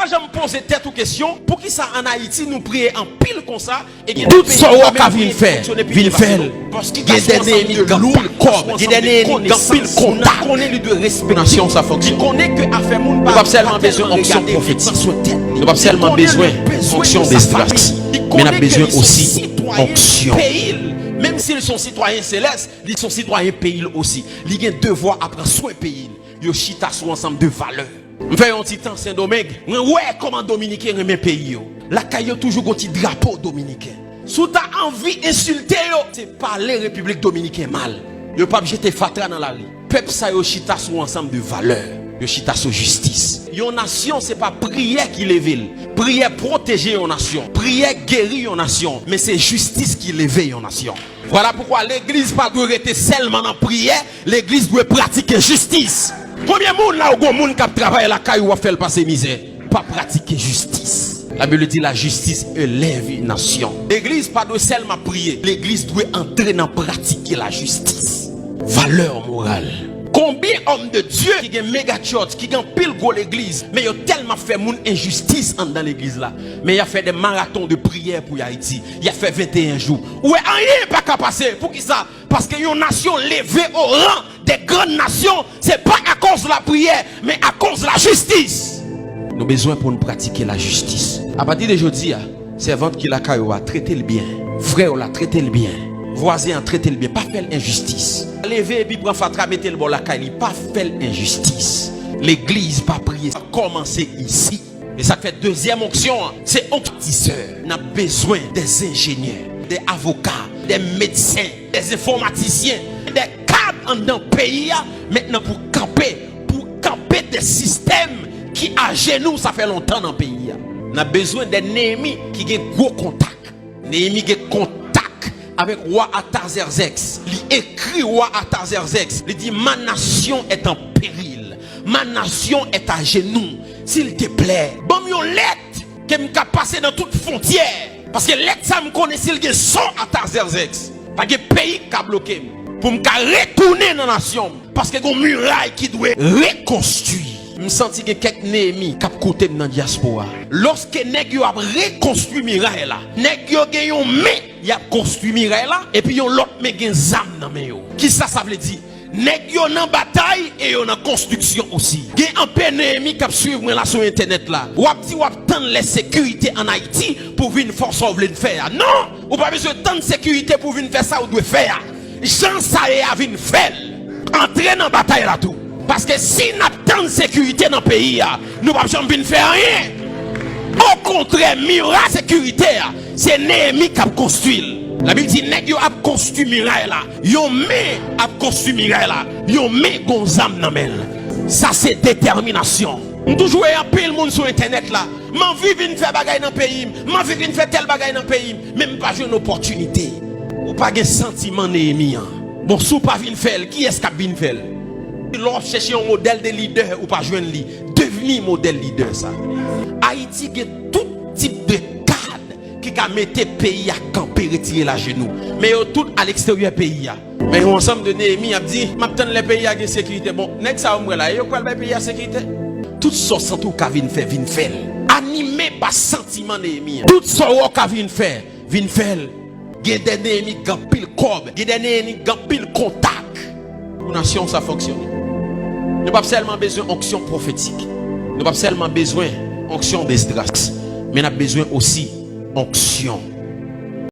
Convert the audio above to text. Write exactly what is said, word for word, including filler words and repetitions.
Janm poze tèt ou kesyon, poukisa ann Ayiti nou priye anpil konsa, e gen de peyi ki pa menm priye fonksyone pi byen pase nou? Paske gason ansanm de louk, gason ansanm de konesans, moun nan konnen li dwe respekte, li konnen ke afè moun pa, pa tèlman regade, li pran swen tèt li, li konnen li bezwen onksyon destras, li konnen ke li se sitwayen peyi l, menm si l se yon sitwayen selès, li se yon sitwayen peyi l osi, li gen devwa a pran swen peyi l. Yo chita sou ansanm de valè. M fè yon ti tan Sendomeng, mwen wè kòman Dominiken renmen peyi yo. Lakay yo toujou gon ti drapo dominiken. Si w ta anvi ensilte yo, se pale Repiblik Dominiken mal. Yo p ap jete fatra nan lari. Pèp sa yo chita sou ansanm de valè. Yo chita sou jistis. Yon nasyon se pa priyè ki leve l. Priyè pwoteje yon nasyon. Priyè geri yon nasyon. Men se jistis ki leve yon nasyon. Vwala poukwa legliz pa dwe rete sèlman nan priyè, legliz dwe pratike jistis. Konbyen moun la ou gon moun k ap travay lakay ou, w ap fè l pase mizè? Pa pratike jistis. Labib di la justice élève une nation. Legliz pa dwe sèlman priye, legliz dwe antre nan pratike lajistis. Valè moral. Konbyen òm de Dye ki gen mega church, ki gen anpil gwo legliz, men yo tèlman ap fè moun enjistis anndan legliz la, men y ap fè de maraton de priyè pou Ayiti. Y ap fè venteyen jou. Ou wè, anyen pa ka pase. Poukisa? Paske yon nasyon leve o ran de grann nasyon, se pa akoz lapriyè, men akoz lajistis. Nou bezwen pou n pratike lajistis. Apati de jodi a, sèvant ki lakay ou a, trete l byen. Frè w la, trete l byen. Vwazen an, trete l byen. Pa fè l enjistis. Leve epi pran fatra, mete l bò lakay li. Pa fè l enjistis. Legliz pa priye. Sa kòmanse isi. E sa k fè dezyèm onksyon an, se onksyon batisè. N ap bezwen dè enjenyè, dè avoka, dè medsen, dè enfòmatisyen, dè kad anndan peyi a, mentnan pou kanpe, pou kanpe dè sistèm ki ajenou, sa fè lontan nan peyi a. N ap bezwen dè Neyemi ki gen gwo kontak. Neyemi gen kontak avèk wa Atazèzèks. Li ekri wa Atazèzèks. Li di, ma nation est en péril. Ma nation est à genoux. S'il te plaît, ban m yon lèt ke m ka pase nan tout fwontyè. Paske lèt sa, m konnen si l gen son Atazèzèks, pa gen peyi k ka bloke m. Pou m ka retounen nan nasyon m. Paske gon miray ki dwe rekonstwi. M santi gen kèk Neyemi k ap koute m nan dyaspora. Lòske nèg yo ap rekonstwi miray la, nèg yo gen yon men y ap konstwi miray la, epi yon lòt men gen zam nan men yo. Kisa sa vle di? Nèg yo nan batay e yo nan konstriksyon osi. Gen anpe Neyemi k ap swiv mwen la sou entènèt la. W ap di w ap tann lè sekirite ann Ayiti pou w vin fè sa w vle n fè a. Non! Ou pa bezwen tann sekirite pou w vin fè sa w dwe fè a. Jan sa ye a, vin fè l. Antre nan batay la tou. Paske si n ap tann sekirite nan peyi a, nou p ap janm vin fè anyen. Okontrè, miray sekirite a, se Neyemi k ap konstwi l. Labib di nèg yo ap konstwi miray la. Yon men ap konstwi miray la. Yon men gon zam nan men l. Sa se detèminasyon. M toujou wè anpil moun sou entènèt la. M anvi vin fè bagay nan peyi m. M anvi vin fè tèl bagay nan peyi m. Men m pa jwenn opòtinite. Ou pa gen santiman Neyemi an. Bon, si w pa vin fè l, kiyès k ap vin fè l? Lè w ap chèche yon modèl de lidè, ou pa jwenn li. Devni modèl lidè sa. Ayiti gen tout tip de kad ki ka mete peyi a kanpe, retire l ajenou. Men yo tout aleksteryè peyi a. Men yon ansanm de Neyemi ap di, m ap tann lè peyi a gen sekirite. Bon, nèg sa yo m wè la, e yo k pral bay peyi a sekirite? Tout sa w santi w ka vin fè, vin fè l. Anime pa santiman Neyemi an. Tout sa w wè w ka vin fè, vin fè l. Gen de Neyemi k gen anpil kòb, gen de Neyemi k gen anpil kontak. Pou nasyon sa fonksyone, nou p ap sèlman bezwen onksyon pwofetik. Nou p ap sèlman bezwen onksyon Esdras, men n ap bezwen osi onksyon